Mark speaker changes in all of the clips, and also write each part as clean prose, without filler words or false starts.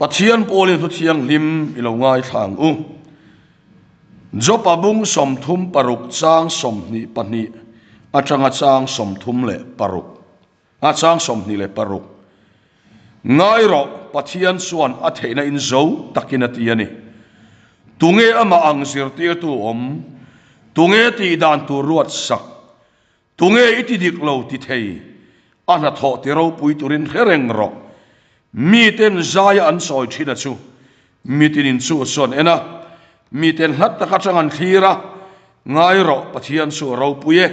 Speaker 1: Pathian pawlin thu thianghlim i lo ngaithla ang u. Jopa bung 36 chang 22 atanga chang 36 a chang 26. Ngai rawh, Pathian chuan a theihna in zo takin a ti a ni. Tunge amah ang zirtirtu awm? Tunge tihdan tur ruat sak? Tunge i ti dik lo ti thei? A hnathawh ti ropui turin hre reng rawh. Miten zaia an sawi thin a chu mitin in chu chuan en a, miten hlat tak atang an thlir a, Ngai rawh, Pathian chu a ropui e,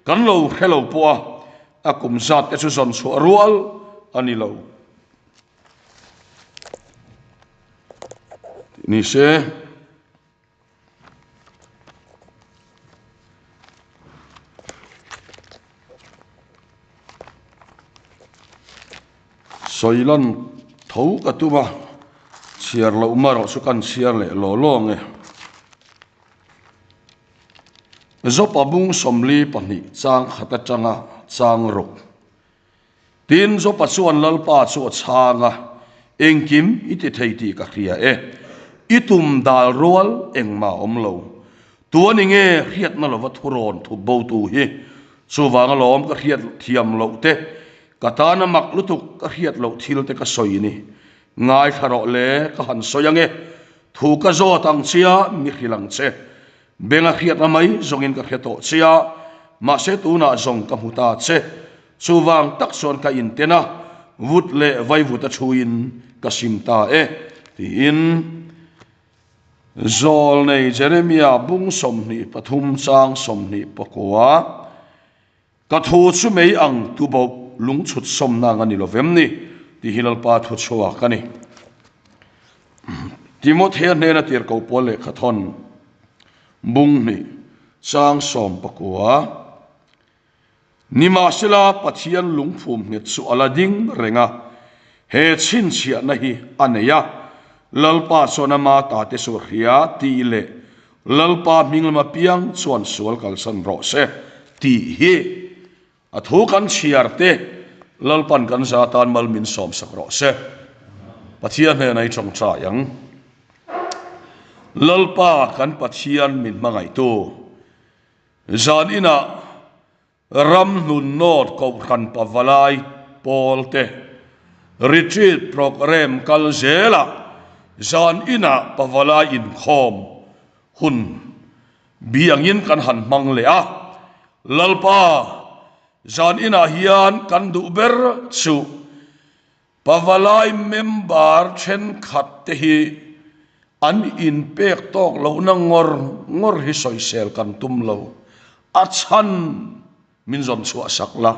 Speaker 1: kan lo hre lo pawh a, a kum zat te chu zawn chhuah rual a ni lo. Tih ni se. Sawilan tho ka tum a, chhiar loh marawh chu kan chhiar leh law law ang e. Zopa bung 42 chang khat atanga chang ruk. Tin, Jopa chuan Lalpa chu a chhang a, Engkim i ti thei tih ka hria e. I tum dal rual engmah a awm lo. Tuani nge hriatna lova thurawn thup bo tu hi? Chuvang alawm ka hriat thiam loh te, ka tana mak lutuk ka hriat loh thil te ka sawi ni. Ngaithla rawh le, ka han sawi ange. Thu ka zawt ang chia mi hrilh ang che. Benga hriatna mai zawngin ka hre tawh che a, mahse tunah zawng ka hmu ta che. Chuvang tak chuan ka inten a, vut leh vaivut a thuin ka sim ta e, tiin Zawlnei Jeremia bung 23 chang 29. Ka thu chu mei ang tuboh lungchhut sawmna ang a ni lo vem ni? Tih hi Lalpa thu chhuak a ni. Timothea hnena tirhkoh pawl lehkha thawn bung hnih chang 19. Nimahsela Pathian lungphum nghet chu a la ding reng a, he chhinchhiahna hi a nei a, Lalpa chuan ama tate chu hria tih leh Lalpa hming lama piang chuan sual kalsan rawh se tih hi a thu kan chhiar te Lalpan kan za tan mal min sawmsak rawh se. Pathian hnena i tawngtai ang. Lalpa kan Pathian min hmangaihtu zan inah Ramhnun North Kohhran Pavalai pawl te Retreat Programme kal zelah zan inah Pavalai inkhawm hun biangin kan han hmang leh a. Lalpa, zan inah hian kan duh ber chu Pavalai member thenkhat te hi an inpek tawk lohna ngawr ngawr hi sawisel kan tum lo. A chhan min zawn chhuah sak la,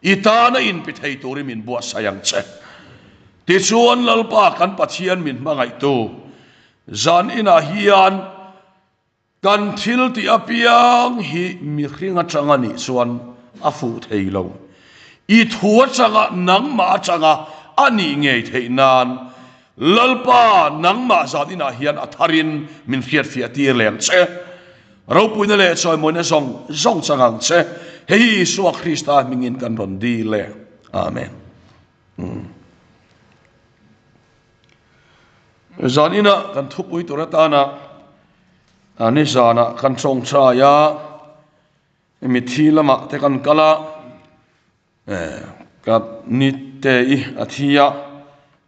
Speaker 1: i tana inpi thei turin min buatsaih ang che. Tichuan Lalpa kan Pathian min hmangaihtu zan inah hian Kan thil tih apiang hi mihring atanga nih chuan a fuh thei lo. I thu atanga nangmah atanga a nih ngei theih nan Lalpa nangmah zan inah hian a tharin min hriatfiah tir leh ang che. Ropuina leh chawimawina zawng zawng chang ang che. Hei hi Isua Krista hmingin kan rawn dil e. Amen. Zan inah kan thupui tur atana ni zanah kan tawngtai a, mithi lamah te kan kal a, ka nite i a thi a,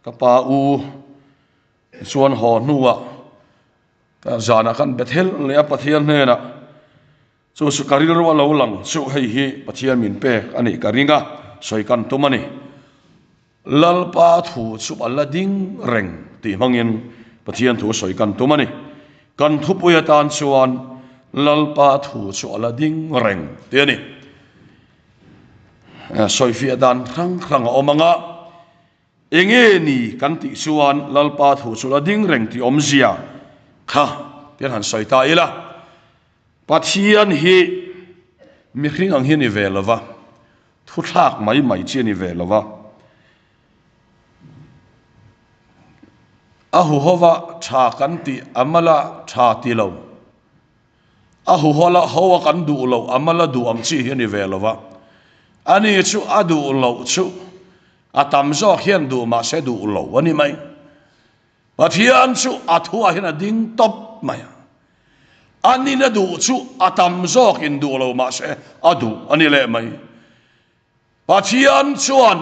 Speaker 1: ka pa u chuan haw hnuah zanah kan be thelh leh a Pathian hnenah. Chu chu ka rilru a lo lang chu hei hi Pathian min pek a nih ka ring a, sawi kan tum a ni. Lalpa thu chu a la ding reng tih hmangin Pathian thu sawi kan tum a ni. Kan thupui atan chuan Lalpa thu chu a la ding reng tih a ni. Sawifiah dan hrang hrang a awm ang a, enge ni kan tih chuan Lalpa thu chu la ding reng tih awmzia kha tiang han sawi ta ila. Pathian hi mihring ang hi a ni ve lo va, thuthlak mai mai chi a ni ve lo va. A huhova tha kan tih a mala tha ti lo, a huhola hoa kan duh loh a mala duh ang chi hi a ni ve lo va. Ani chu a duh loh chu a tam zawk hian duh mahse duh lo a ni mai. Pathian chu a thuah hian a ding tawp mai a. A nina duh chu a tam zawkin duh lo mah se a duh a ni leh mai. Pathian chuan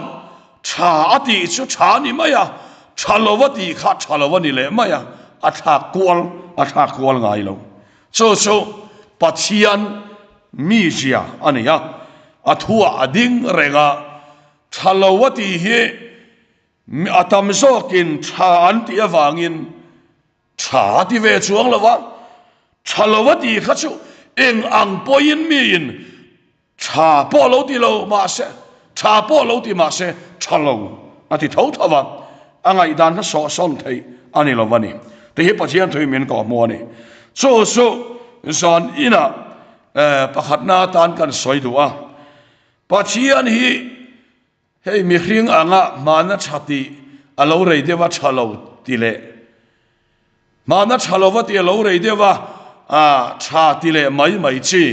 Speaker 1: tha a tih chu tha a ni mai a, tha lo a tih kha tha lo a ni leh mai a, a thlak kual a thlak kual ngai lo. Chu chu Pathian mizia a ni a, a thuah a ding reng a, tha lo a tih hi a tam zawkin tha an tih avangin Tha a ti ve chuang lo a, tha lo a tih kha chu eng ang pawhin miin tha pawh lo ti lo mahse, tha pawh lo ti mahse tha lo a ti tho tho a, a ngaihdan kha sawhsawn theih a ni lo a ni. Ti hi Pathian thu in min kawhhmuh a ni. Chu chu zan inah pakhatna atan kan sawi duh a, Pathian hi Hei mihring anga hmana tha tih a lo rei deuh a tha lo ti leh hmana tha lova tih a lo rei deuh a tha ti leh mai mai chi,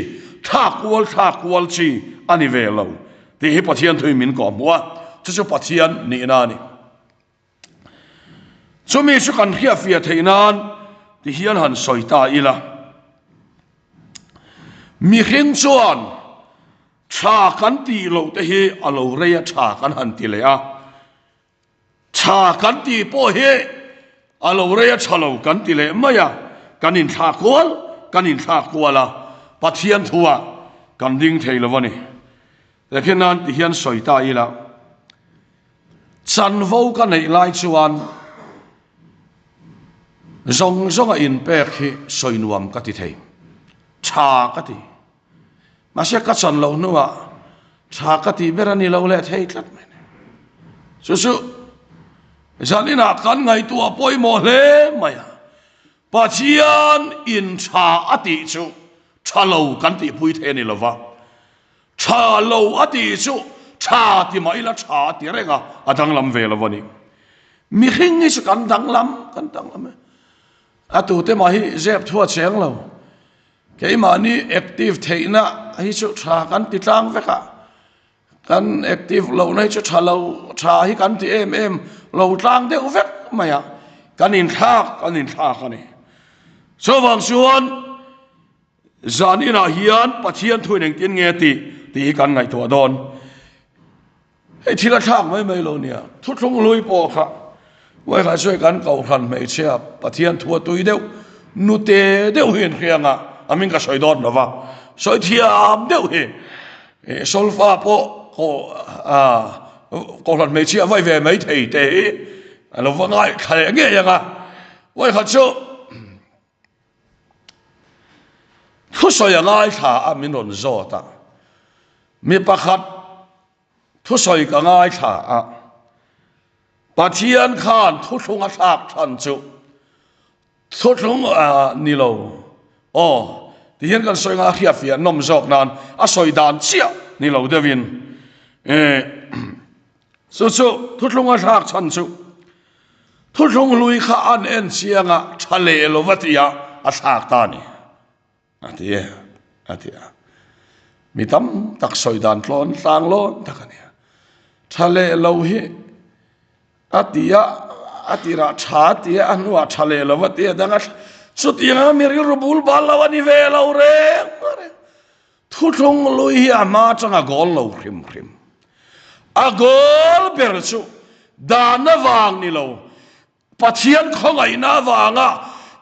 Speaker 1: thla kual thla kual chi a ni ve lo tih hi Pathian thuin min kawhhmuh a, chu chu Pathian nihna a ni. Chumi chu kan hriatfiah theih nan ti hian han sawi ta ila. Mihring chuan tha kan tih loh te hi a lo rei a tha kan han ti leh a. Tha kan tih pawh hi a lo rei a tha lo kan ti leh mai a. Kan inthlak kual kan inthlak kual a, Pathian thuah kan ding thei lo a ni. Tehkhin nan ti hian sawi ta ila. Chanvo ka neih lai chuan zawng zawnga inpek hi sawi nuam ka ti thei, tha ka ti. Mahse ka chan loh hnuah tha ka tih ber a ni lo leh thei tlat mai ni. Chu chu zaninah kan ngaihtuah pawimawh hle mai a, Pathian in tha a tih chu tha lo kan tihpui thei a ni lova, Tha lo a tih chu tha ti mah ila tha a ti reng a, a danglam ve lo a ni. Mihring hi chu kan danglam, kan danglam e. A tute mah hi zep thu a cheng lo. Keimahni active theihna hi chu tha kan ti tlang vek a, kan active lohna hi chu tha lo, tha hi kan ti em em lo tlang deuh vek mai a, kan inthlak, kan inthlak a ni. Chuvang chuan. Zan inah hian Pathian thuin engtin nge tih tih hi kan ngaihtuah dawn. Hei thil a thlak mai mai lo nia, thuthlung hlui pawh kha Uaikha sawi kan kohhran hmeichhia Pathian thu a tui deuh, nute deuh hi inhria anga a hming ka sawi dawn lova, sawi thiam deuh hi solfa pawh kohhran hmeichhia vai ve mai thei te hi a lo va ngaithla leh ngei anga Uaikha chu Thusawi a ngaithla a min rawn zawt a, mi pakhat thusawi ka ngaithla a, Pathian khan thuthlung a thlak than chu thuthlung ni lo aw ti hian kan sawi nga hriatfiah nawm zawk nan a sawi dan chiah ni lo deuhin chu chu thuthlung a thlak chhan chu Thuthlung hlui kha an en chiang a, tha leh lo va tia a thlak ta a ni, a ti e, a ti a. Mi tam tak sawi dan tlawn tlang lawn tak a nia. Tha leh lo hi a ti a, a tirah tha a ti a, a hnuah tha leh lo va tia dang a, chutianga mi rilru bul bal lo a ni ve lo reng reng. Thuthlung lui hi a hma atang a goal lo hrim hrim. A goal ber chu dan avang ni lo, Pathian khawngaihna avanga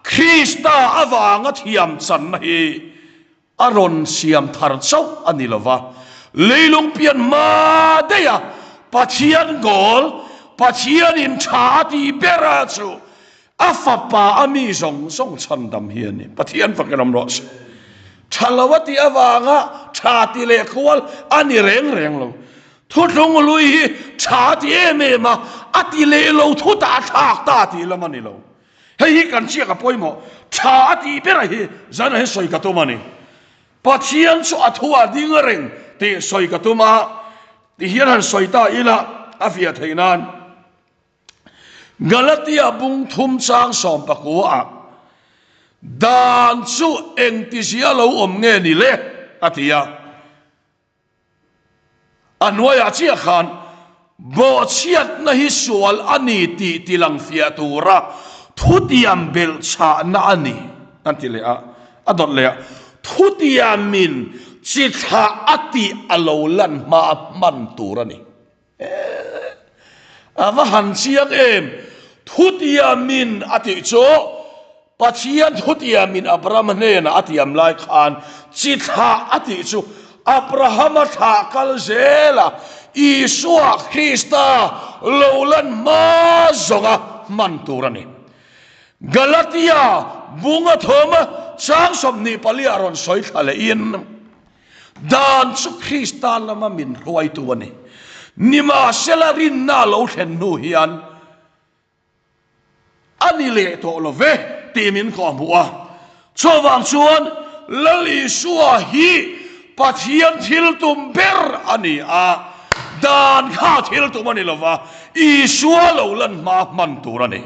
Speaker 1: Krista avanga thiam channa hi a rawn siam thar chauh a ni lova, leilung pian hma daiha Pathian goal, Pathianin tha a tih bera chu A fapa a mi zawng zawng chhandam hi a ni. Pathian fakin awm rawh se. Tha lo a tih avanga tha ti leh kual a ni reng reng lo. Thuthlung lui hi tha a ti em em a, a ti leh lo thutah a thlak ta tih lam a ni lo. Hei hi kan chiak a pawimawh. Tha a tih ber hi zanah hian sawi ka tum a ni. Pathian chu a thu a ding reng tih sawi ka tum a, tihian han sawi ta ila a fiah theih nan. Galatia bung thum chang sawmpakua ah dan chu engtizia lo awm nge ni le? a ti a. A hnuaiah chiah khan bawhchhiatna hi sual a ni tih tilang fiah tura. Thutiam belhchhahna a ni an ti leh a, a dawt leh a, Thutiamin chi thlah a tih a lo lan hma a hman tur a ni. A va han chiang em! Thutiamin a tih chu Pathian thutiamin Abrahama hnenah a tiam lai khan chi thlah a tih chu Abrahama thlah kal zela Isua Krista lo lan hma zawnga hman tur a ni. Galatia bunga thawma chang 24 a rawn sawi thla lehin, Dan chu Krista lama min hruaitu a ni. Nimahsela rinna a lo thlen hnu hian, A ni leh tawh lo ve tih min kawh hmuh a. Chuvang chuan Lal Isua hi Pathian thil tum ber a ni a, dan kha thil tum a ni lo va, Isua lo lan hma hman tur a ni.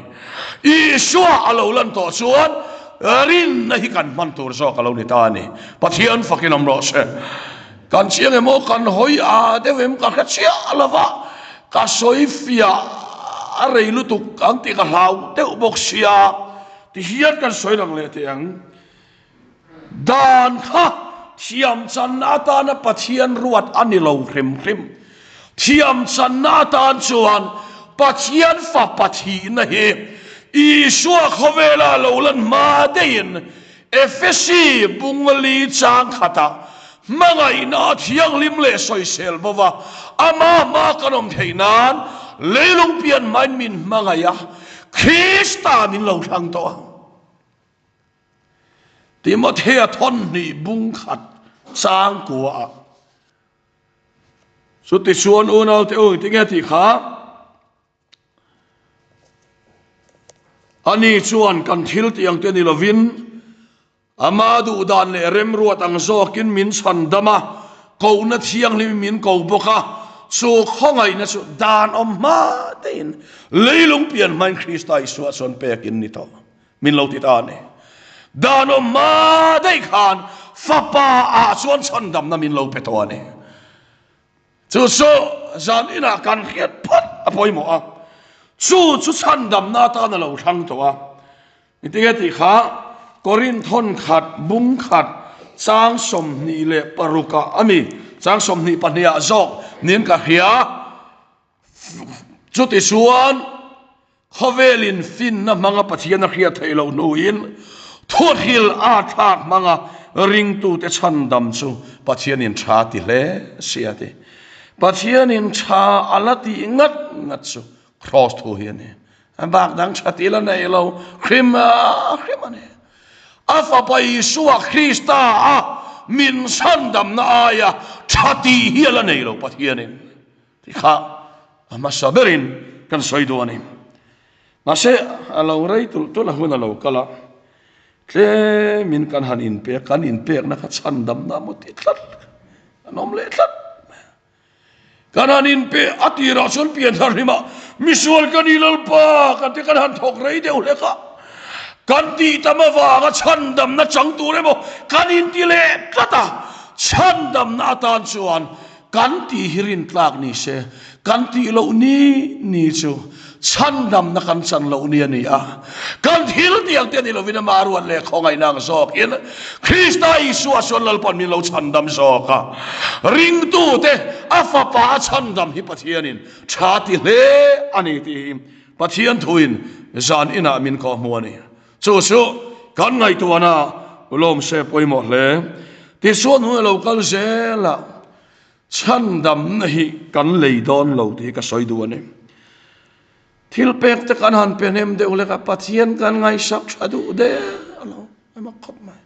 Speaker 1: Isua a lo lan tawh chuan rinna hi kan hman tur zawk a lo ni ta a ni. Pathian fakin awm rawh se. Kan chiang emaw kan hawi a deuh em ka hre chiah lo va, ka sawi fiah a rei lutuk ang tih ka hlau deuh bawk sia, ti hian kan sawi lang leh teh ang. Dan kha thiam channa atana Pathian ruat a ni lo hrim hrim. Thiam channa atan chuan Pathian fapa thihna hi Isua khawvela lo lan hma deihin Efesi bungali chang khatah hmangaihna a thianghlim leh sawisel bo va, ama hma kan awm theih nan leilung pian hmain min hmangaih a, Krista min lo thlang tawh a. Timothea thawnhnih bung khat chang kuaah chutichuan unaute u engtinge tih kha? Ani chuan kan thil tih ang te ni lovin, ama duhdan leh remruat ang zawkin min chhan dam a, kohna thianghlim min ko bawk a, chu khawngaihna chu dan awm hma tein leilung pian hmain Krista Isua chuan pekin ni tawh min lo ti ta a ni. Dan awm hma daih khan Fapa ah chuan chhandamna min lo pe tawh a ni. Chu chu zan inah kan hriat phawt a pawimawh a, chu chu chhandamna atan a lo thlang tawh a. Engtinge tih kha Korinth thawn khat, bung khat, chang 26 ah a mi, chang 22 ah zawk niin ka hria. Chutichuan Khawvelin finna hmanga Pathian a hriat theih loh hnuin thuthil a thlak hmanga ringtute chhandam chu Pathianin tha ti hle si a ti. Pathianin tha a la tih ngat ngat chu Kraws thu hi a ni. A bak dang tha ti la nei lo hrim hrim a ni. A Fapa Isua Krista a min chhandamna aia tha tih hi a la nei lo Pathianin. Ti kha a hmasa berin kan sawi duh a ni. Mahse, a lo rei tulh tulh a hun a lo kal a, tlemin kan han inpek, kan inpekna kha chhandamna a maw ti tlat an awm leh tlat mai a. Kan han inpe a tirah chuan pianthar hlimah misual ka ni Lalpa kan ti kan han thawk rei deuh hlek a, kan tih tam avanga chhandamna chang tur emaw kan inti leh tlat a, chhandamna atan chuan Kan tih hi rintlak ni se, kan tih loh ni ni chu chhandamna kan chan loh ni a ni a. Kan thil tih ang te ni lovin ama ruat leh khawngaihna ang zawkin Krista Isua chuan Lalpan min lo chhandam zawk a. Ringtute a Fapa a chhandam hi Pathianin tha ti hle a ni tih hi Pathian thuin zan inah min kawhhmuh a ni. Chu chu kan ngaihtuahna lawmse pawimawh hle. Tichuan hun a lo kal zel a, chhandamna hi kan lei dawn lo tih hi ka sawi duh a ni. Thil pek te kan han pe hnem deuh hlek a, Pathian kan ngaihsak tha duh der a lo emaw khawp mai.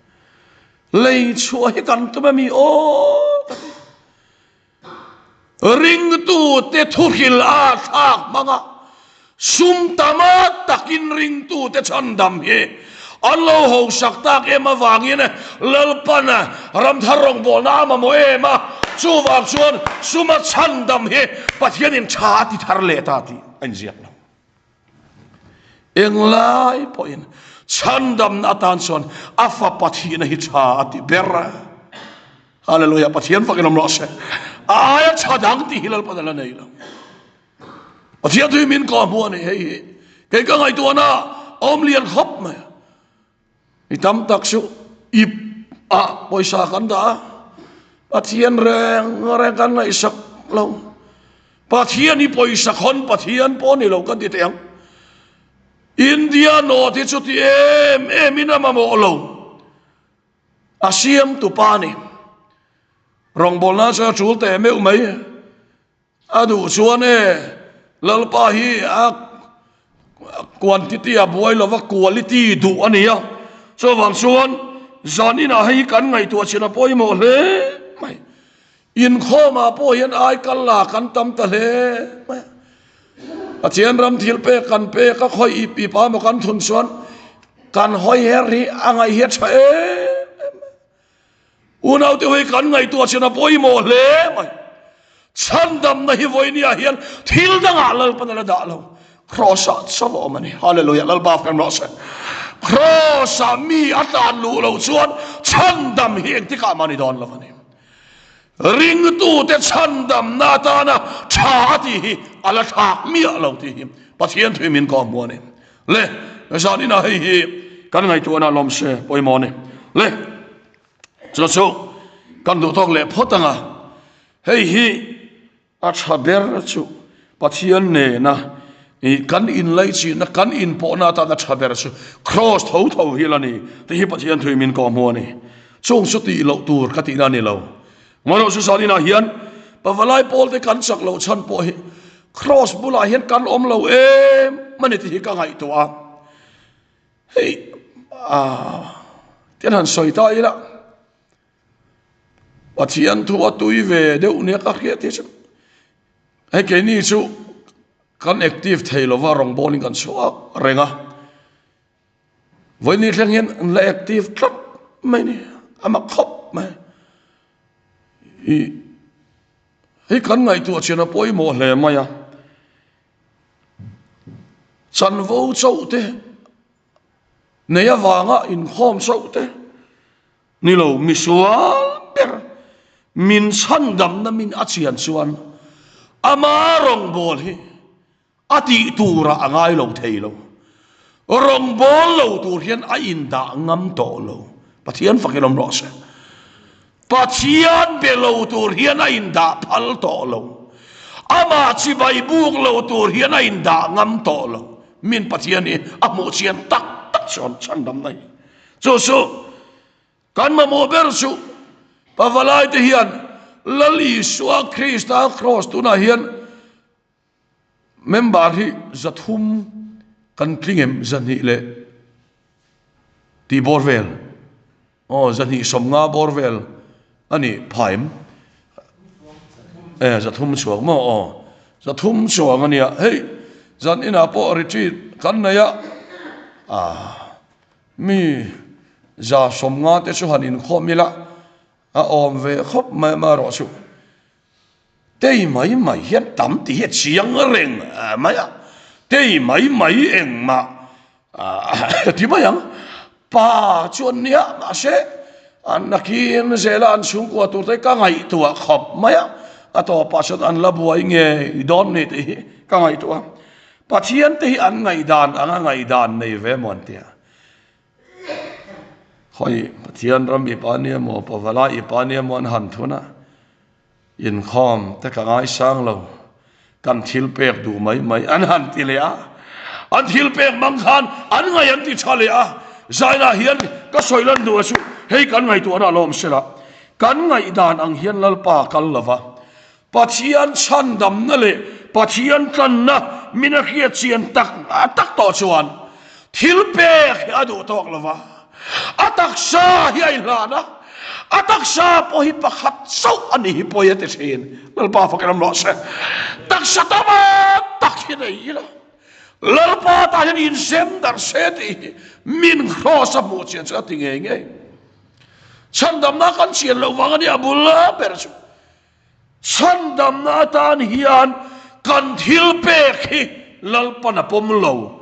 Speaker 1: Lei chhuah hi kan tum a mi aw ka ti. Ringtute thuhrilh a thlak hmang a, sum tama takin ringtute chhandam hi an lo hosak tak em avangin Lalpan ramthar rawngbawlna a mamawh em a, chuvang chuan suma chhandam hi Pathianin tha a ti thar leh ta tih a inziak lo. Englai pawhin chhandamna atan chuan a fapa thihna hi tha a ti ber a. Hallelujah, Pathian fakin awm rawh se. A aia tha dang tih hi Lalpan a la nei lo. Pathian thui min kawh hmuh a ni hei hi. Kei ka ngaihtuahna. awm lian khawp mai. Mi tam tak chu ip ah pawisa kan dah a, Pathian reng reng kan ngaihsak lo. Pathian hi pawisa khawn Pathian pawh ni lo kan ti teh ang. India note hi chuti em em in a mamawh lo. A siam tu pa ni. Rawngbawlna chu a tul teh meuh mai. A duh chuan e, Lalpa hi a quantity a buai lova quality duh a ni a. Chuvang chuan zan inah hei kan ngaihtuah chin a pawimawh hle mai. Inkhawmah pawh hian ai kal la kan tam ta hle mai a. Pathian ram thil pek kan pek a, khawi ip ip a maw kan thun chuan kan hawi her hi a ngaih hi a tha em em mai. Unaute hi kan ngaihtuah chin a pawimawh hle mai. Chhandamna hi vawinia hian thil dangah Lalpan a la dah lo. Kraws-ah chauh a awm a ni. Hallelujah! Lalpa fem rawh se. Kraws-ah mi a tlan luh loh chuan chhandam hi engtikah mah ni dawn lo a ni. Ringtute chhandamna atana tha a tih hi a la thlak miah lo tih hi Pathian thu min kawhhmuh a ni. Le, zan inah hei hi kan ngaihtuahna lawm se pawimawh a ni. Le, chu chu kan duh tawk leh phawt ang a, hei hi a tha ber chu Pathian nena i kan inlaichinna, kan inpawhna atana tha ber chu Kraws tho tho hi la ni tih hi Pathian thu min kawhhmuh a ni. Chung chu tih loh tur ka tihna a ni lo. Ngaihloh chu zan inah hian pavalai pawlte kan chak loh chhan pawh hi Kraws bulah hian kan awm lo em a ni tih hi ka ngaihtuah a. Hei ah tian han sawi ta ila Pathian thu a tui ve deuh nia ka hriat hi chu hei keini chu kan active thei lova rawngbawlin kan chhuak reng a. Vawiin thleng hian an la active tlat mai ni, a mak khawp mai. I hei kan ngaihtuah chian a pawimawh hle mai a. Chanvo chauh te nei avanga inkhawm chauh te ni lo misual ber min chhandamna min a chian chuan ama rawngbâwl hi A tih turah a ngai lo thei lo. Rawngbâwl lo tur hian a indah ngam tawh lo. Pathian fakin awm rawh se. Pathian be lo tur hian a indah phal tawh lo. Amah chibai buk lo tur hian a indah ngam tawh lo. Min Pathian hi a hmuh chian tak tak chuan chhandamna hi. Chu chu Kan mamawh ber chu Pavalaite hian Lal Isua Krista Kraws tunah hian Member hi 300 kan tling em 200 leh tih bawr vel aw 250 bawr vel a ni pha em e 300 chhuak maw aw 300 chuang a nia hei zan inah pawh retreat kan nei a ah mi 150 te chu han inkhawm ila a awm ve khawp mai amaherawhchu. Tei mai mai hian tam tih hi a chiang reng mai a, tei mai mai engmah ti mai ang. Pa chuan nia mahse an nakin zela an chhungkua tur te ka ngaihtuah khawp mai a, a tawpah chuan an la buai ngei dawn ni tih hi ka ngaihtuah a. Pathian te hi an ngaihdan anga ngaihdan nei ve maw an ti a. Khawi Pathian ram i pa nia maw, Pavala i pa nia maw an han thun a. Inkhawm te ka ngaisang lo, kan thil pek duh mai mai an han ti leh a, an thil pek mang khan an ngaih an ti tha leh a, Zainah hian ka sawi lan duh a chu hei kan ngaihtuahna a lawm sela, kan ngaihdan ang hian Lalpa kal lova, Pathian chhandamna leh Pathian tlanna min a hriat chian tak tak tawh chuan thil pek hi a duh tawk lova, a taksa hi a inhlan a, A taksa pawh hi pakhat chauh a ni hi pawi a ti thin. Lalpa fakin awm rawh se. Taksa tama tak hi nei ila. Lalpa tah hian inzem darh se tih hi min kraws a hmuh chian chu a ti ngei ngei. Chhandamna kan chian loh vang a ni a bul ber chu. Chhandamna atan hian kan thil pek hi Lalpan a pawm lo.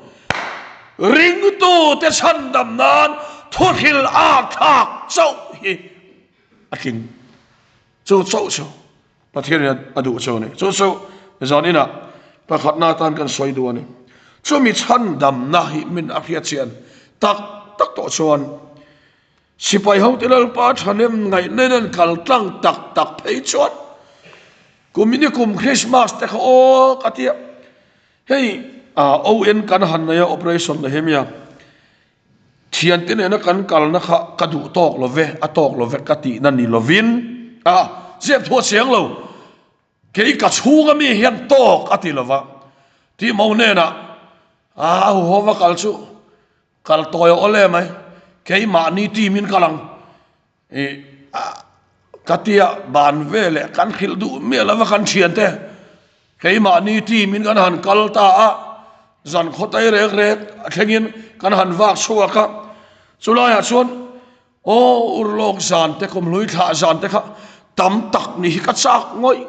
Speaker 1: Ringtute chhandam nan thuhril a thlak chauh hi a tling. Chu chauh chu Pathianin a duh chu a ni. Chu chu zan inah pakhatna atan kan sawi duh a ni. Chumi chhandamna hi min a hriat chian tak tak tawh chuan sipai hote Lalpa thahnem ngaihna in an kal tlang tak tak phei chuan kum in i kum Christmas te kha aw ka tia hei ON kan han nei a operation Nehemia Thiante nena kan kalna kha ka duh tawk lo ve, a tawk lo ve ka tihna ni lovin a zep thu a chiang lo. Kei ka chhunga mi hian tawk a ti lo va, tih mo hnenah a huhova kal chu kal tawi a awl em ai, keimahni team in kal ang i ka tia ban veleh kan hrilh duh miah lo va kan thiante keimahni team in kan han kal ta a, zan khawtai rek rek a thlengin kan han vak chhuak a, chulaiah chuan Aw urlawk zan te kumhlui thlah zan te kha tam tak ni hi ka chak ngawih.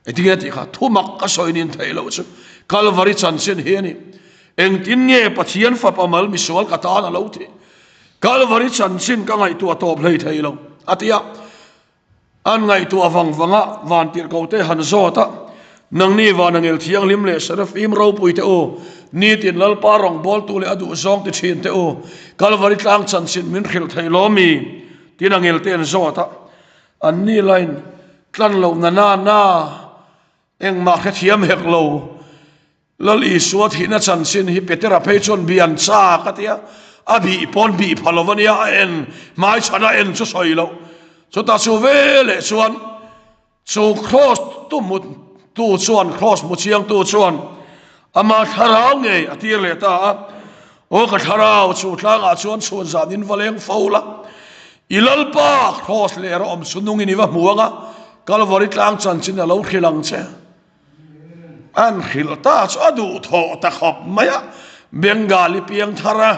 Speaker 1: Engtin nge tih kha thumak ka sawi nin theih loh chu Kalvari chanchin hi a ni. Engtin nge Pathian fapa mal misual ka tan a lo thih? Kalvari chanchin ka ngaihtuah tawp hlei thei lo a ti a. An ngaihtuah vang vang a, van tirhkote han zawt a, Nangni vanangel thianghlim leh Serafim ropui te u, nitin Lalpa rawngbawltu leh a duhzawng ti thin te u, Kalvari tlang chanchin min hrilh thei lo mi? Tin angel te an zawt a, anni lain tlan loh na na na engmah hrethiam hek lo. Lal Isua thihna chanchin hi Petera phei chuan bian chak a ti a, a bih pawn bih pha lo a nia, a en hmaichhan a en chu sawi loh. Chutah chu veleh chuan chu kraws tu hmu tu chuan, kraws hmu chiang tu chuan ama thlarau ngei a tir leh ta a, Aw ka thlarau chu tlangah chuan chhuan zanin va leng fo la, i Lalpa kraws leh rawh awm chu nungin i va hmu ang a, Kalvari tlang chanchin a lo hrilh ang che. An hrilh ta chu a duh thawh ta khawp mai a, Bengali piang thar a,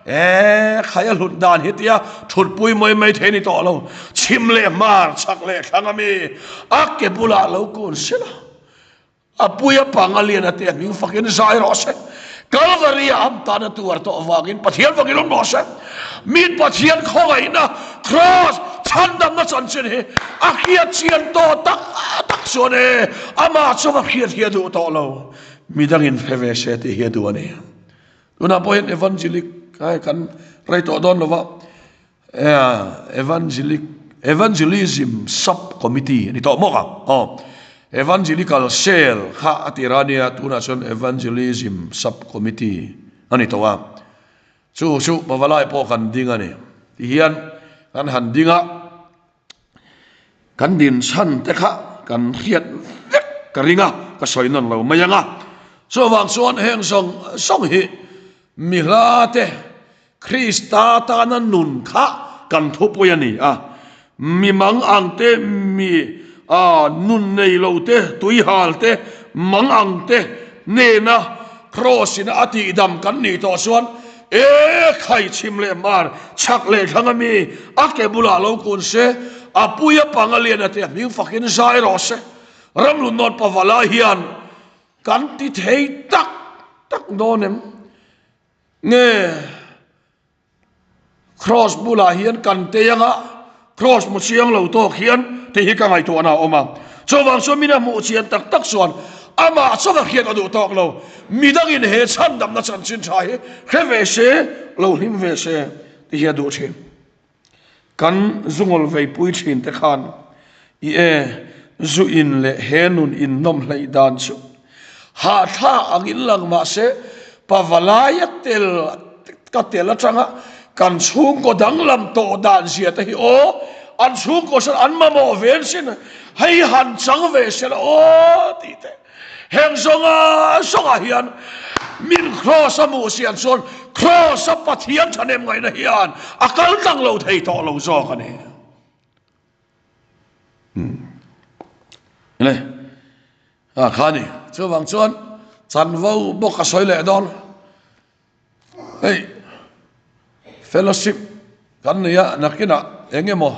Speaker 1: e khai a hlut dan hi tia thutpui mai mai thei ni tawh lo, chhim leh hmar chhak leh thlang a mi a ke bulah lo kun sila, a pui a pang a lian a te hming fakin zai rawh se, Kalvari a am tan a tuar tawh vangin Pathian fakin awm rawh se. Min Pathian khawngaihna Kraws chhandamna chanchin hi a hriat chian tawh tak tak chuan e, amah chu va hriat hi a duh tawh lo. Midangin hre ve se tih hi a duh a ni. Tunah pawh hian Evangelic ai kan rei tawh dawn lova, Evangelic Evangelism Sub Committee a ni tawh mawk a, aw Evangelical Cell kha a tir a nia, tunah chuan Evangelism Sub Committee a ni tawh a. Chu chu pavalai pawh kan ding a ni. Ti hian kan han ding a, kan din chhan te kha kan hriat vek ka ring a, ka sawi nawn lo mai ang a. Chuvang chuan heng zawng zawng hi mi hla te Krista tana nun kha kan thupui a ni a. Mi mang ang te, mi nun nei lo te, tuihal te, mang ang te nena Kraws in a tihdam kan nih tawh chuan e khai chhim leh hmar chhak leh thlang a mi a ke bulah lo kun se, a pui a pang a lian a te hming fakin zai rawh se. Ramlun nawt pavala hian kan ti thei tak tak dawn em? Nge? Kraws bulah hian kan tei anga kraws hmu chiang lo tawk hian tih hi ka ngaihtuahna a awm a. Chuvang chuan mina hmuh chian tak tak chuan amah chauha hriat a duh tawk lo. Midangin he chhandamna chanchin tha hi hre ve se, lo hlim ve se tih hi a duh thin. Kan zungawl veipui thin te khan i e zu in leh he nun in nawm hleih dan chu hahthlak angin lang mahse Pavalaia tel ka tel atanga kan chhungkaw danglam tawh dan zia te hi aw an chhungkaw sawn an mamawh ve an sin hei han chang ve sela aw tih te Heng zawnga zawngah hian min Kraws a hmuh sian chuan Kraws a Pathian thahnem ngaihna hian a kal tlang lo thei tawh lo zawk a ni. Le a kha ni. Chuvang chuan chanvo bawk a sawi leh dawn. Hei fellowship kan nei a, nakinah eng emaw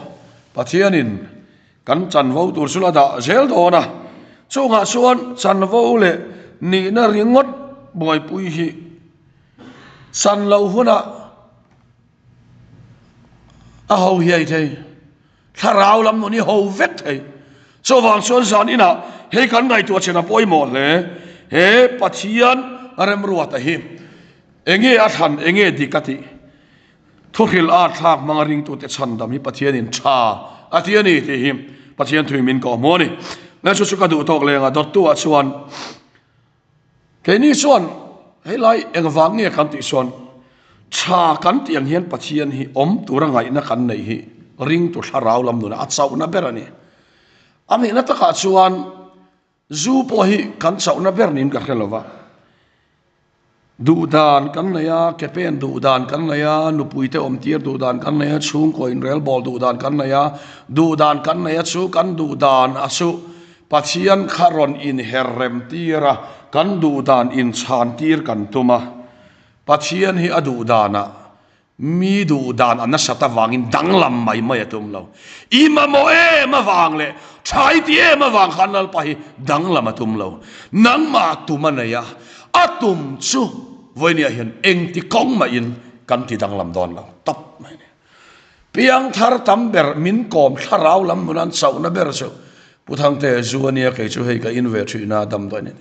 Speaker 1: Pathianin kan chanvo tur chu la dah zel dawn a, chungah chuan chanvo leh nihna ringawt buaipui hi chan loh hunah a ho hiai thei. Thlarau lam nun hi ho vek thei. Chuvang chuan zan inah hei kan ngaihtuah chhen a pawimawh hle. He Pathian Remruata hi enge a thlan, enge dik a tih? Thuhrilh a thlak hmanga ringtute chhandam hi Pathianin tha a ti a ni tih hi Pathian thui min kawh hmu a ni. Nge chu chu ka duh tawk leng a, dawttu-ah chuan keini chuan helai engvang nge kan tih chuan tha kan tih ang hian Pathian hi awm tura ngaihna kan neih hi ringtu thlarau lam nunah a chauhna ber a ni. A nihna takah chuan Zu pawh hi kan chauhna ber niin ka hre lo va, duhdan kan nei a, ke pen duhdan kan nei a, nupuite awmtir duhdan kan nei a, chhungkaw inrelbawl duhdan kan nei a, duhdan kan nei a chu kan duhdan a chu Pathian kha rawn inher rem tir a, kan duhdan inchhan tir kan tum a, Pathian hi a duhdanah Mi duh dan a nasat avangin danglam mai mai a tum lo. I mamawh em avang leh tha i ti em avang khan Lalpa hi danglam a tum lo. Nangmah tum a nei a, a tum chu vawinia hian engti kawng mahin kan ti danglam dawn lo tawp mai a ni. Piangthar tam ber min kawm thlarau lam hmun an chauhna ber chu Pu Thangte zu a nia kei chu hei ka in ve thihna a damdawi a ni.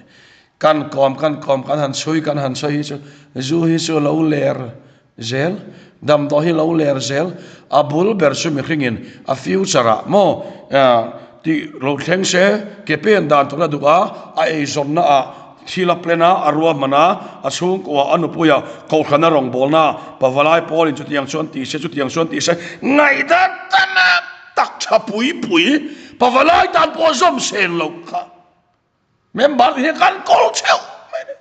Speaker 1: Kan kawm kan kawm kan han chhui kan han chhui hi chu zu hi chu lo ler zel, damdawi hi lo ler zel, a bul ber chu mihringin a future ah maw tih lo thleng se ke pen dan tur a duh a, a eizawnna ah thil a plan a, a ruahman a, a chhungkua a nupui a kohhran a rawngbawlna ah pavalai pawlin chutiang chuan ti se chutiang chuan ti se ngaihdan tak tha pui pui pavalai tan pawh zawm sen loh kha. Member te hian kan kawl theuh mai a ni.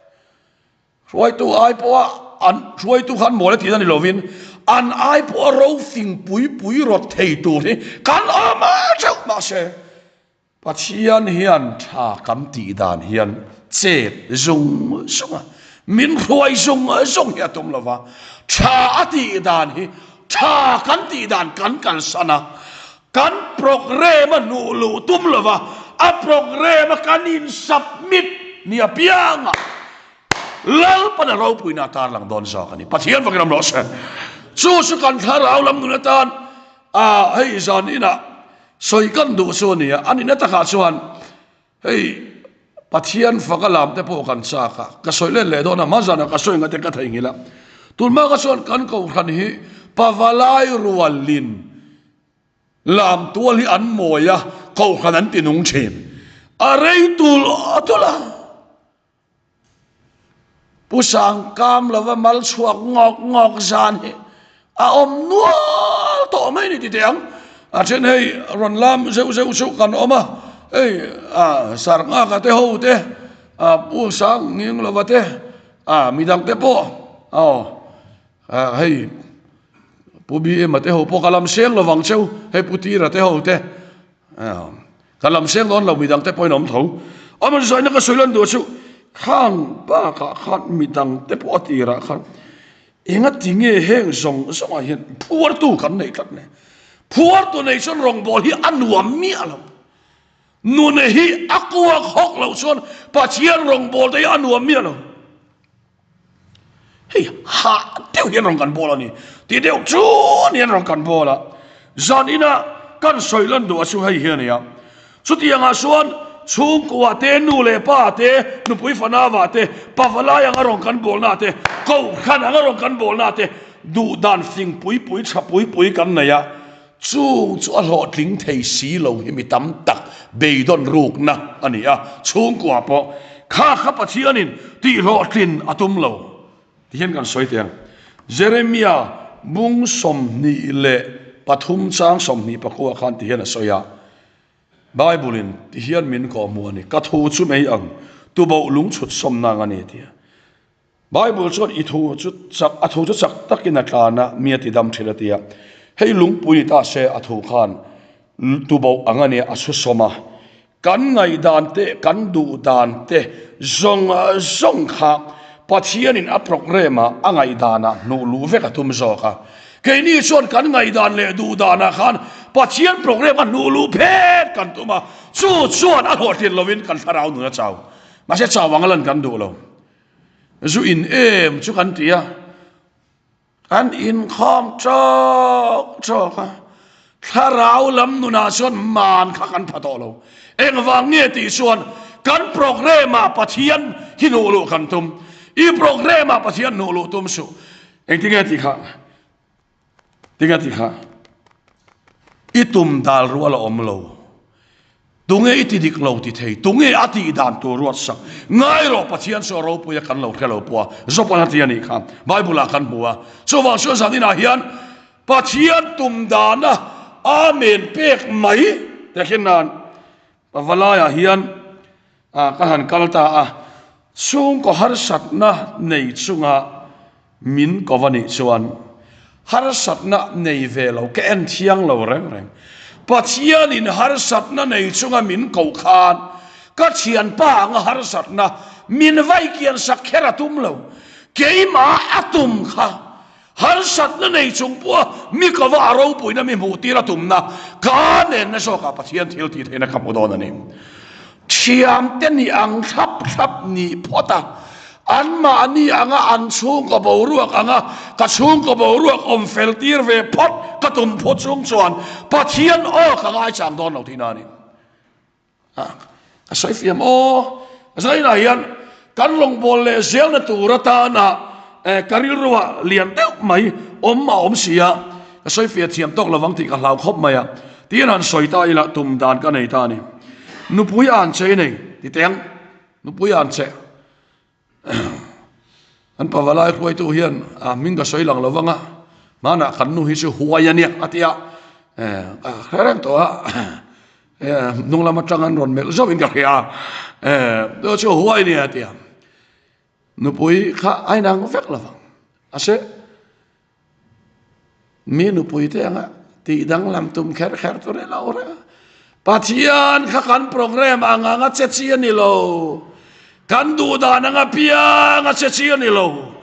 Speaker 1: Hruaitu ai pawha an hruaitu khan mawl a tihna ni lovin an ai pawha ro fing pui pui rawt thei tur hi kan awm a theuh mahse Pathian hian tha kan tih dan hian chet zung zung a min hruai zung zung hi a tum lova tha a tih dan hi tha kan tih dan kan kalsan a Kan programme a hnuh luh tum lova, a programme a kan in submit ni apianga Lalpan a ropuina a tarlang dawn zawk a ni. Pathian vakin awm rawh se. Chu chu kan thlarau lam nun atan a hei zan inah sawi kan duh chu a ni a, a nihna takah chuan hei Pathian faka lam te pawh kan chak a, ka sawi let leh dawn a, hma zanah ka sawi ngate ka theihnghilh a. Tunhma ka chuan kan kohhran hi pavalai rualin Lam tual hi an mawi a, kohhran an ti nung thin. A rei tul a tul a. Pu Sangkam lova mal chhuak ngawk ngawk zan hi a awm nual tawh mai ni ti teh ang. A then hei rawn lam zeuh zeuh chu kan awm a, hei a Sarngaka te ho te, a Pu Sang Nging lova te, a midang te pawh aw. Ah hei Pu BM a te ho pawh ka lam seng lo vang cheu hei Pu Tira te ho te ka lam seng dawn lo midang te pawhin awm tho awm an zaina ka sawi lan duh chu khang bakah khan midang te pawh a tirah khan enga ti nge heng zawng zawngah hian phuartu kan nei tlat le phuartu nei chuan rawngbawl hi a nuam miah lo nune hi a kuak hawk loh chuan Pathian rawngbawl te hi a nuam miah lo. Hei hah deuh hian rawn kan bawl a ni. Ti deuh chuan hian rawn kan bawl a. Zan ina kan sawi lan duh a chu hei hi a ni a. Chutiangah chuan chhungkua te, nu leh pa te, nupui fanava te, pavalai anga rawn kan bawlna te, kohhran anga rawn kan bawlna te duh dan fing pui pui tha pui pui kan nei a. Chung chu a hlawhtling thei si lo hi mi tam tak beidawn rukna a ni a, chhungkua pawh kha kha Pathianin tihhlawhtlin a tum lo ti hian kan sawi teh ang. Jeremia bung 23 chang 24 khan ti hian a sawi a, Bible-in ti hian min kawhhmuh a ni, Ka thu chu mei ang, tuboh lungchhut sawmna ang a ni ti a. Bible chuan i thu chu chak, a thu chu chak takin a tlan a, mi a ti dam thin a ti a. Hei lungpui ni ta se a thu khan tuboh ang a nia, a chhu sawm a. Kan ngaihdan te, kan duh dan te zawng zawng kha Pathianin a programme ah a ngaihdanah hnuh luh vek a tum zawk a. Keini chuan kan ngaihdan leh duh danah khan Pathian programme a hnuh luh phet kan tum a, chu chuan a hlawhtlin lovin kan thlarau nun a chau. Mahse chau ang a lan kan duh lo. Zu in em chu kan ti a, kan inkhawm tawk tawk a, thlarau lam nunah chuan man kha kan pha tawh lo. Engvang nge tih chuan kan programme ah Pathian hi hnuh luh kan tum. I programme ah Pathian hnuh luh tum suh. Engtinge tih kha? Tinge tih kha? I tum dal rual a awm lo. Tunge i ti dik lo ti thei? Tunge a tih dan tur ruat sak? Ngai rawh Pathian chu a ropui a kan lo hre lo pawh a Jopan a ti a nih kha. Bible ah kan hmu a. Chuvang chuan zan inah hian Pathian tum dana Amen pek mai te khin nan Pavalaiah hian ka han kal ta a, chhungkaw harsatna nei chunga min ko va nih chuan harsatna nei ve lo ka en thiang lo reng reng. Pathianin harsatna nei chunga min koh khan ka thianpa anga harsatna min vaikian sak kher a tum lo, keimah a tum kha Harsatna nei chung pawha mi ka va a ropuina mi hmuh tir a tumna ka nenna zawkah Pathian thil tih theihna ka hmu dawn a ni. Thiamte ni ang thlap thlap nih phawt a, anmahni anga an chhungkaw boruak anga ka chhungkaw boruak awm fel tir ve phawt ka tum phawt chung chuan Pathian aw ka ngaichang dawn lo tihna a ni. A sawi fiam aw. Zainah hian kan lawngbawl leh zelna tur atana ka rilruah lian deuh mai awm a awm si a, ka sawi fiah thiam tawk lovang tih ka hlau khawp mai a, tiin han sawi ta ila tum dan ka nei ta a ni. Nupui an che i nei ti teh ang, nupui an che. An pavalai hruaitu hian a hming ka sawi lang lovang a, hmanah kan nu hi chu huai a nia a ti a, ka hre reng tawh a, hnung lam atang an rawn melh zauhin ka hria a, chu chu huai a nia a ti a, nupui kha a inang vek lovang a se. Mi nupui te anga tih danglam tum kher kher tur i lo reng a. Pathian kha kan program ang anga che chi a ni lo. Kan duh dan anga piang a che chi a ni lo.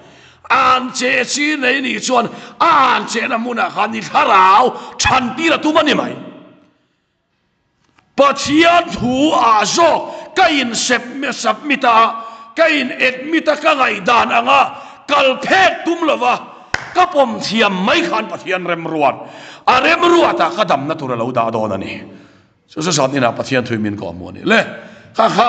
Speaker 1: An che chi nei nih chuan a an chehna hmunah khan i thlarau chhan tir a tum a ni mai. Pathian thu ah zawk ka in submit a, ka in admit a, ka ngaihdan anga kal phek tum lova ka pawm thiam mai khan Pathian remruat, a remruatah ka damna tur a lo dah dawn a ni. Chu chu zan inah Pathian thui min kawhhmuh a ni. Le, kha kha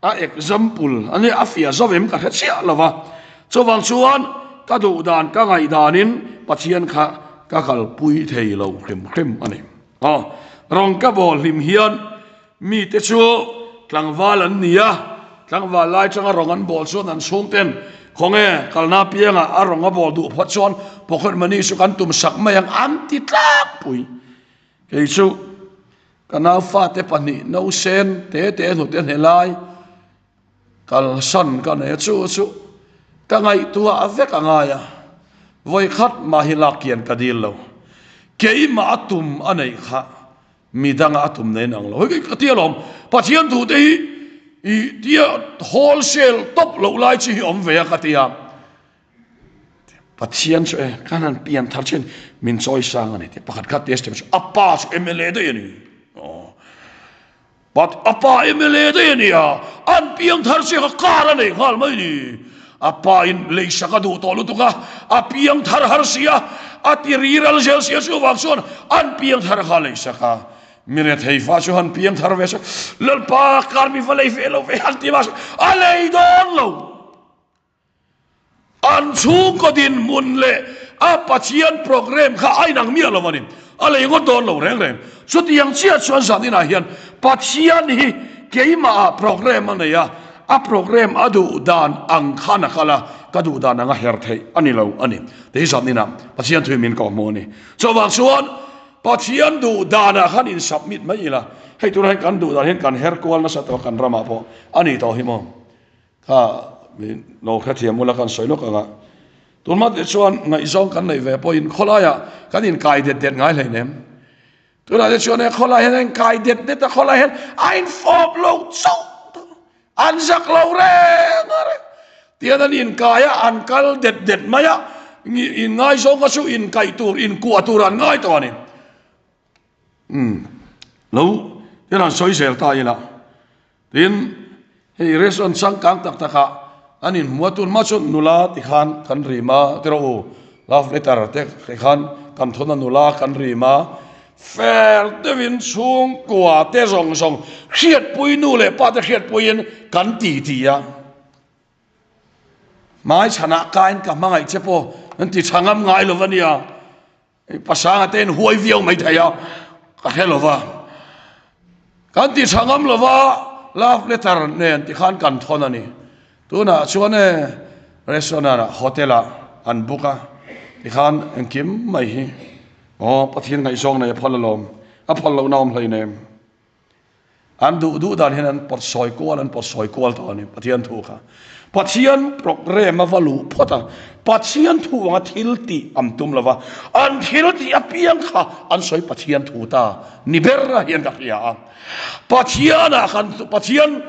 Speaker 1: a example a nia, a fiah zo em ka hre chiah lova, chuvang chuan ka duhdan ka ngaihdanin Pathian kha ka kalpui thei lo hrim hrim a ni. Aw, rawng ka bawl hlim hian mite chu tlangval an ni a, tlangval lai changa rawng an bawl chuan an chhungten khawnge kalna piangah a rawng a bawl duh phawt chuan pocket money chu kan tum sak mai ang an ti tlangpui. Kei chu ka nau fate pahnih nausen te te hnute hne lai Kalsan ka nei a chu chu ka ngaihtuah vek a ngai a, vawikhat mah hi lak kian ka dil lo. Keimah a tum a neih kha midanga a tum nei nang lo. Hei ka ti alawm, Pathian thu te hi i tia wholesale tawp loh lai chi hi awm ve a ka ti a. Pathian chu e, kan han pian thar chin min chawi sang a ni tih pakhat kha testament chu a pa chu MLA daih a ni. Aw. But a pa MLA daih a nia, an piang thar chiah kha car a nei nghal mai ni. A pa in leisak a duh tawh lutuk a, a piang thar har si a, a ti riral zel si a chuvang chuan an piang thar kha a leisak a. Mi rethei fa chu han piang thar ve se, Lalpa car mi va lei ve lo ve han ti mahse a lei dawn lo. An chhungkaw dinhmun leh a Pathian program kha a inang miah lo a ni. A lei ngawt dawn lo reng reng. Chutiang chiah chuan zan inah hian Pathian hi keimahah program a nei a, a program a duh dan ang khan a kal a, ka duh dan anga her theih a ni lo a ni. Tei zan inah Pathian thui min kawhhmuh a ni. Chuvang chuan Pathian duh danah khan in submit mai ila, hei tunah hian kan duh dan hian kan her kual nasa tawh a kan ramah pawh a ni tawh hi maw. Kha min lo hrethiam ula kan sawi lawk ang a, tunhma te chuan ngaihzawng kan neih ve pawhin khawlaiah kan inkai det det ngai hleinem. Tunah te chuan he khawlai hian a inkai det det a, khawlai hian a infawp lo chauh tawh, an zak lo reng a reng. Tihian an inkai a, an kal det det mai a, inngaizawng kha chu inkaih tur, inkuah tur an ngai tawh a ni. Umm, lo hian han sawi zel ta ila. Tin, hei restaurant changkang tak takah an inhmu a, tunhma chuan nula tikhan kan rim a, ti rawh u, love letter te khan kan thawn a nula kan rim a, fer deuhin chhungkua te zawng zawng hriatpui nu leh pa te hriatpuiin kan ti ti a. Hmai chhanah kain ka hmangaih che pawh an ti tha ngam ngai lo va nia. Pasanga te in huai viau mai thei a, ka hre lo va. Kan ti tha ngam lo va, love letter nen ti khan kan thawn a ni. Tunah chuan e restaurant ah hotel ah an book a, ti khan engkim mai hi aw Pathian ngaihzawng nei a phal alawm, a phal lohna awm hleinem. An duh duh dan hian an pawt sawi kual an pawt sawi kual tawh a ni Pathian thu kha. Pathian programme a va luh phawt a, Pathian thu anga thil tih an tum lo va, an thil tih apiang kha an sawi Pathian thu ta ni ber a hian ka hria a. Pathian ah kan Pathian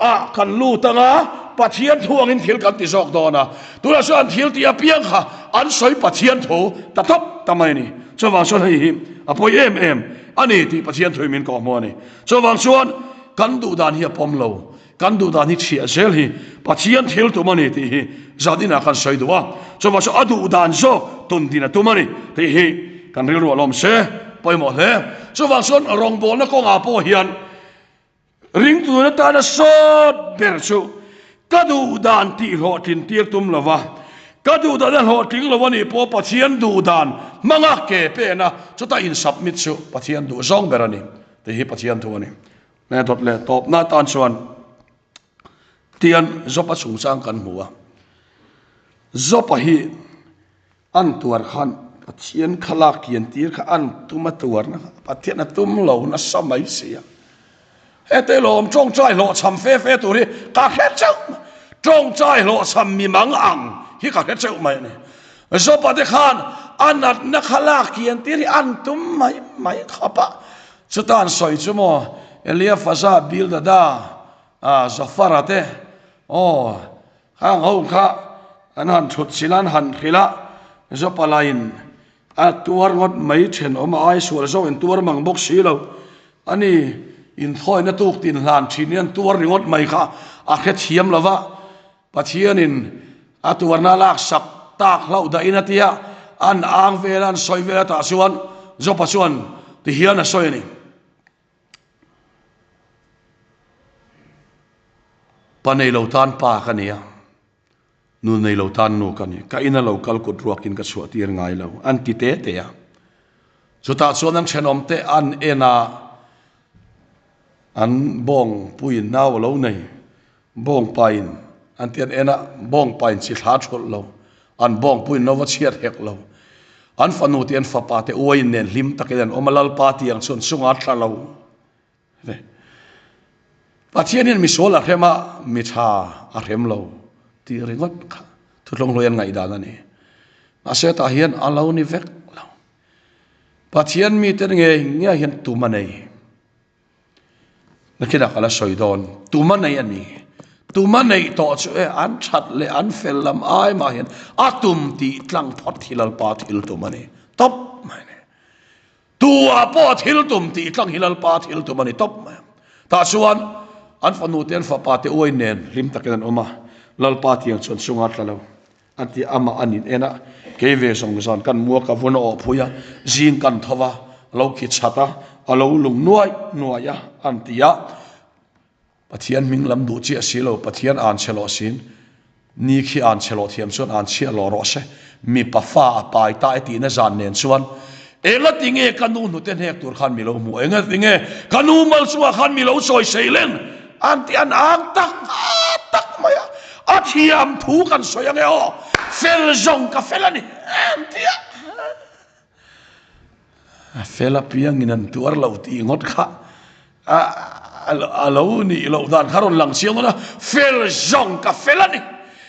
Speaker 1: ah kan lut anga Pathian thu angin thil kan ti zawk dawn a, tunah chuan an thil tih apiang kha an sawi Pathian thu ta tawp ta mai a ni. Chuvang chuan hei hi a pawi em em a ni tih Pathian thui min kawhhmuh a ni. Chuvang chuan kan duh dan hi a pawm lo, kan duh dan hi chhiah zel hi Pathian thil tum a ni tih hi zan inah kan sawi duh a. Chuvang chuan a duh dan zawk tun din a tum a ni tih hi kan rilru a lawm se pawimawh hle. Chuvang chuan rawngbawlna kawngah pawh hian Ringtun atana sawt ber chu ka duh dan tih hlawhtlin tir tum lo va, ka duh dan a hlawhtling lo a nih pawh Pathian duh dan hmanga ke pen a, chuta in submit chu Pathian duh zawng ber a ni tih hi Pathian thu a ni. Hne dawt leh tawpna atan chuan tian Job-a chungchang kan hmu a, Job-a hi An tuar khan Pathian kha lak kian tir kha an tum a tuarna kha Pathian a tum lo nasa mai si a. Hete lawm tawngtai hlawhchham fe fe tur hi ka hre chauh mai. Tawngtai hlawhchham mi mang ang hi ka hre chauh mai a ni. Jopa te khan a natna kha lak kian tir hi an tum mai mai khawp a. Chuta an sawi chu maw Eliafaza, Bildada, Zofara te aw Hang ho kha an han thut chilh a, an han hrilh a, Zopalaiin a tuar ngawt mai thenawm a ai sual zawk in tuar mang bawk si lo. Ani inthawina tuk tin hlan thin hi an tuar ringawt mai kha a hrethiam lo va, Pathianin a tuarna laksak tak hlauh dahin a tia, an ang vel a, an sawi vel a tah chuan Zopa chuan tihian a sawi a ni. Pa nei lo tan pa ka ni a, nu nei lo tan nu ka ni. Ka ina lo kal kut ruakin ka chhuah tir ngai lo, an ti te te a. Chutah chuan an thenawm te an en a, an bawng puiin nau a lo nei, bawng pain an ti an en a, bawng pain chi thla thawlh lo, an bawng puiin no va chhiat hek lo. An fanu te an fapa te uaiin nen hlim takin an awm a, Lalpa tiang chuan chungah thla lo. Ve. Pathian hian misual a hrem a, mi tha a hrem lo tih ringawt kha thuthlung hlui an ngaihdan a ni. Mahse tah hian a lo ni vek lo. Pathian mite ngei ngei hian tum a nei. Nakinah ka la sawi dawn. Tum a nei a ni. Tum a neih tawh chu e an that leh an fel lam ai mah hian a tum tih tlang phawt hi Lalpa thil tum a ni. Tawp mai a ni. Tu ah pawh a thil tum tih tlang hi Lalpa thil tum a ni tawp mai. Tah chuan an fanu te an fapa te uai nen hlim takin an awm a, Lalpa tiang chuan chunga tla lo an ti a, amah an in en a, kei ve zawng zan kan mua ka vun a awh phui a, zing kan tho va, a lo khi chat a, a lo lung nuai nuai a an ti a. Pathian hming lam duh chiah si lo, Pathian an chhe lawh sin, ni khi an chhe lawh thiam chuan an chhiah lawh rawh se, mipa fa a pai ta e tihna zan nen chuan enga ti nge ka nu hnute hnek tur khan mi lo hmuh, enga ti nge ka nu mal chungah khan mi lo chawi sei len an ti an ang tak tak mai a, a thiam thu kan sawi ange aw, fel zawng ka fel a ni an ti a. A fel apiangin an tuar lo tih ngawt kha a lo nih loh dan kha rawn lang chiang dawn a, fel zawng ka fel a ni,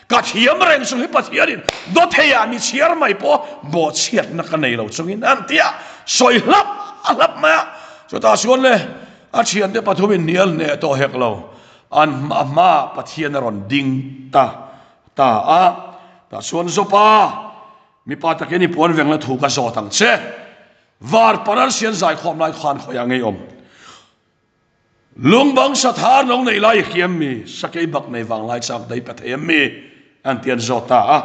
Speaker 1: ka thiam reng chung hi Pathianin dawtheiah mi chhiar mai pawh bawhchhiatna ka nei lo chungin an ti a, sawi hlap a hlap mai a, chutah chuan le a thiante pathumin hnial hneh tawh hek lo, an hmaah Pathian a rawn ding ta ta a, tah chuan Zawpa. Mipa takin i puan vengna thu ka zawt ang che. Var paral sian zaikhawm lai khan khawiah ngei awm. Lungbang sathar lo nei lai i hriam mi, sakei bak nei vang lai chak dai pe thei em mi? An ti an zawt ta a.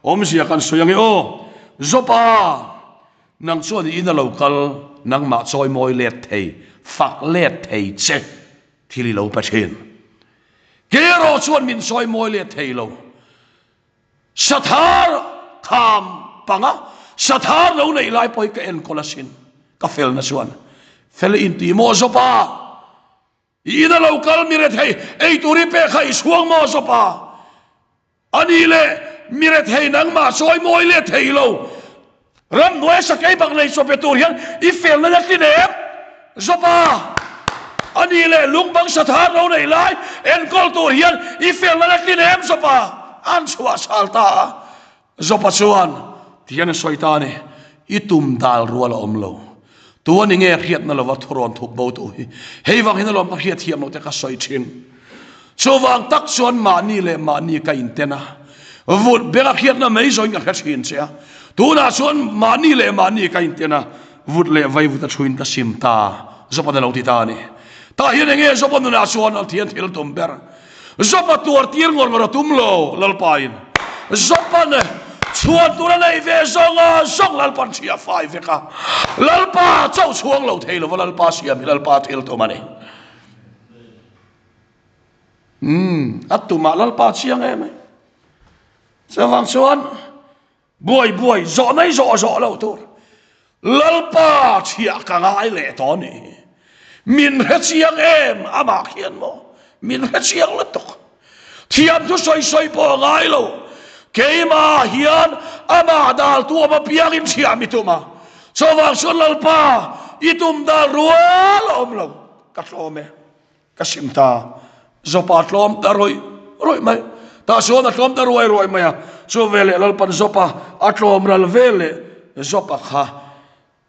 Speaker 1: Awmzia kan sawi ange aw. Zawpa, nang chuan i in a lo kal, nangmah chawi mawi let thei, fak let thei che thil i lo pe thin. Kei erawh chuan min chawi mawi let thei lo. Sathar kham panga sathar lo neih lai pawh hi ka enkawl asin. Ka felna chuan fel in ti maw zawp a? I ina lo kal mi rethei ei tur i pek kha i chhuang maw zawp a? A nih leh mi rethei nangmah sawi mawi leh thei lo ramhnuai sakei bak nei chaw pe tur hian i felna la tlin em zawp a? A nih leh lungbang sathar lo neih lai enkawl tur hian i felna la tlin em zawp a? An chhuah chhal ta a. Zawpa chuan tihian a sawi ta a ni, I tum dal rual a awm lo. Tu a ni nge hriatna lova thurawn thup bo tu hi? Hei vang hian alawm ka hriatthiam loh te ka sawi thin. Chuvang tak chuan mahni leh mahni ka inten a, vut beng a hriatna mai zawin ka hre thin che a. Tunah chuan mahni leh mahni ka inten a, vut leh vaivut a thuin ka sim ta, Zawpa'n a lo ti ta a ni. Tah hian enge Zawpa nunah chuan a thian thil tum ber? Zawpa tuar tir ngawr ngawr a tum lo Lalpain. Zawpa'n chhuan tur a nei ve zawng a, zawng Lalpa'n ṭhi a fai vek a. Lalpa chauh chhuang lo thei lova Lalpa siam hi Lalpa thil tum a ni. Umm, a tumah Lalpa chiang em ai. Chuvang chuan Buai buai zawh mai zawh zawh loh tur Lalpa chhiah ka ngai leh tawh a nih hi. Min hre chiang em amah khian maw? Min hre chiang lutuk. Thiam thu sawi sawi pawh a ngai lo. Keimah hian amah dal tu awm apiangin chhiah mi tum a. Chuvang chuan Lalpa i tum dal rual a awm lo. Ka tlawm e. Ka sim ta. Zawpa tlawm ta rawih rawih mai. Tah chuan a tlawm ta ruai ruai mai a. Chu veleh Lalpan Zawpa a tlawm ral veleh Zawpa kha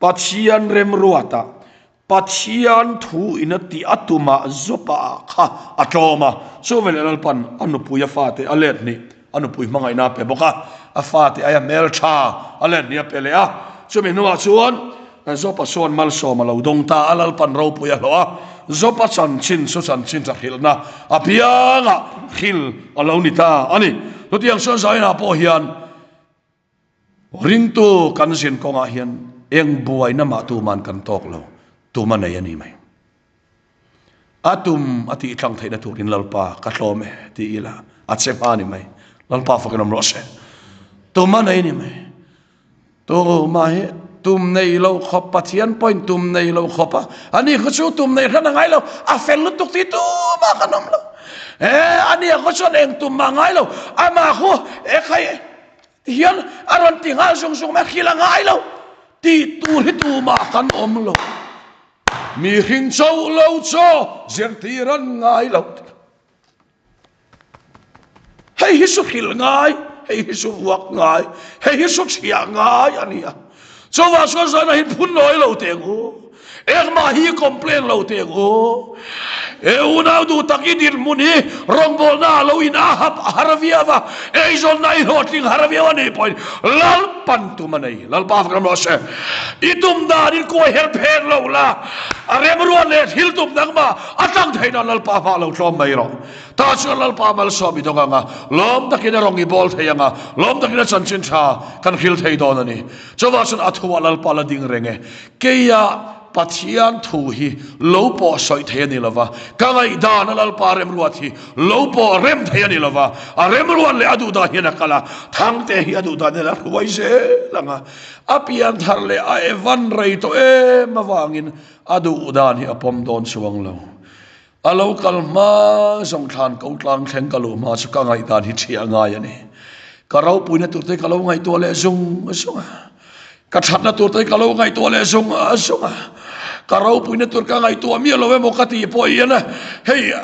Speaker 1: Pathian remruatah Pathian thu in a tih a tumah Zawpa kha a tlawm a. Chu veleh Lalpan a nupui a fate a let hnih a nupui hmangaihna a pe bawk a. A fate aia hmeltha a let hnih a pe leh a. Chumi hnuah chuan Jopa sawn malsawm a lo dawng ta a, Lalpan ropui a hlawh a, Jopa chanchin chu chanchin tha hrilhna a piangah hril a lo ni ta a ni. Chutiang chuan Zainah pawh hian ringtu kan zin kawngah hian eng buaina mah tuman kan tawk lo, tum a nei a ni mai. A tum a tih tlang theihna turin Lalpa ka tlawm e ti ila a che hma a ni mai. Lalpa fakin awm rawh se. Tum a nei a ni mai. Tumah hi tum nei lo khawp Pathian pawhin tum nei lo khawp a, ani kha chu tum nei hran a ngai lo, a fel lutuk tih tumah kan awm lo. E, ani kha chuan eng tum mah ngai lo, amah khu e khai hian a rawn ti nghal zung zung mai, hrilh a ngai lo tih tur hi tumah kan awm lo. Mihring cho lo chaw zirtir an ngai lo. Hei hi su hrilh ngai, hei hi su vuak ngai, hei hi su chhiah ngai a ni a. Chuvang chuan zaina hi phun nawi lo teh ang u. Engmah hi complain lo teh ang u. E unau duh tak i dinhmun hi rawngbawlna ah lo in a hap a har viau a, eizawnna i hlawhtling har viau a nih pawhin Lalpan tum a nei. Lalpa fak ram rawh se. I tum dan in kuai her phen lo la, a remruat leh thil tum nangmah a tlang theih nan Lalpa hmah lo tlawm mai rawh. Tah chuan Lalpa malsawm i dawng ang a, lawm takin a rawng i bawl thei ang a, lawm takin a chanchin tha kan hril thei dawn a ni. Chuvang chuan a thuah Lalpa la ding reng e. Keia Pathian thu hi lo pawh sawi thei a ni lova, ka ngaihdan a Lalpa remruat hi lo pawh rem thei a ni lova, a remruat leh a duhdan hian a kal a, Thangte hi a duhdan hian a hruai zel ang a, a pian thar leh a evan rei tawh em avangin a duhdan hi a pawm dawn chuang lo. A lo kal hma zawng thlan ko tlang thleng ka luh hma chu ka ngaihdan hi ṭhiah ngai a ni. Ka ropuina tur te ka lo ngaihtuah leh zung zung a. Ka ṭhatna tur te ka lo ngaihtuah leh zung zung a. Ka ropuina tur ka ngaihtuah miah lo emaw ka tih pawh hian hei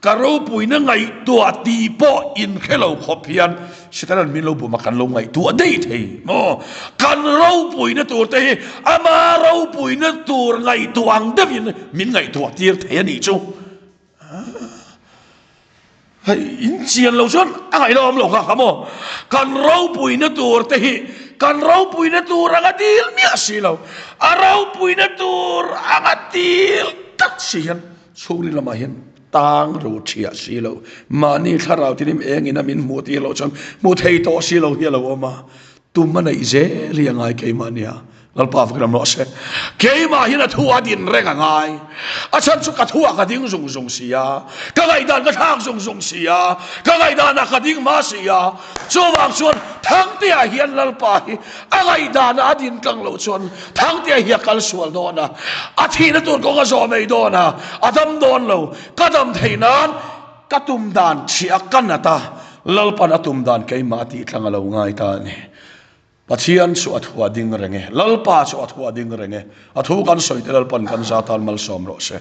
Speaker 1: ka ropuina ngaihtuah tih pawh inhre lo khawp hian Sitaran min lo bum a kan lo ngaihtuah daih thei maw? Kan ropuina tur te hi ama ropuina tur ngaihtuah ang deuhin min ngaihtuah tir thei a nih chu. Hei in chian lo chuan a ngaihna awm lo kha kha maw? Kan ropuina tur te hi kan ropuina tur anga dil miah si lo, a ropuina tur anga dil tak si hian chhungril lamah hian Tang ru thiah si lo, mahni thlarau tilim engin a min hmuh tir loh chuan hmu thei tawh si lo hi a lo awm a, tum a neih zel hi a ngai keimah nia. Lalpa fakin awm rawh se. Keimah hian a thu a din reng a ngai. A chhan chu ka thu ah ka ding zung zung si a, ka ngaihdan ka thlak zung zung si a, ka ngaihdan ah ka ding hma si a. Chuvang chuan Thangtea hian Lalpa hi a ngaihdan ah a din tlang loh chuan Thangtea hi a kal sual dawn a, a thihna tur kawng a zawh mai dawn a, a dam dawn lo. Ka dam theih nan ka tum dan chhiah ka nat a, Lalpan a tum dan keimah a tih tlang a lo ngai ta a ni. Pathian chu a thu a ding reng e, Lalpa chu a thu a ding reng e, a thu kan sawi te Lalpan kan za tan malsawm rawh se.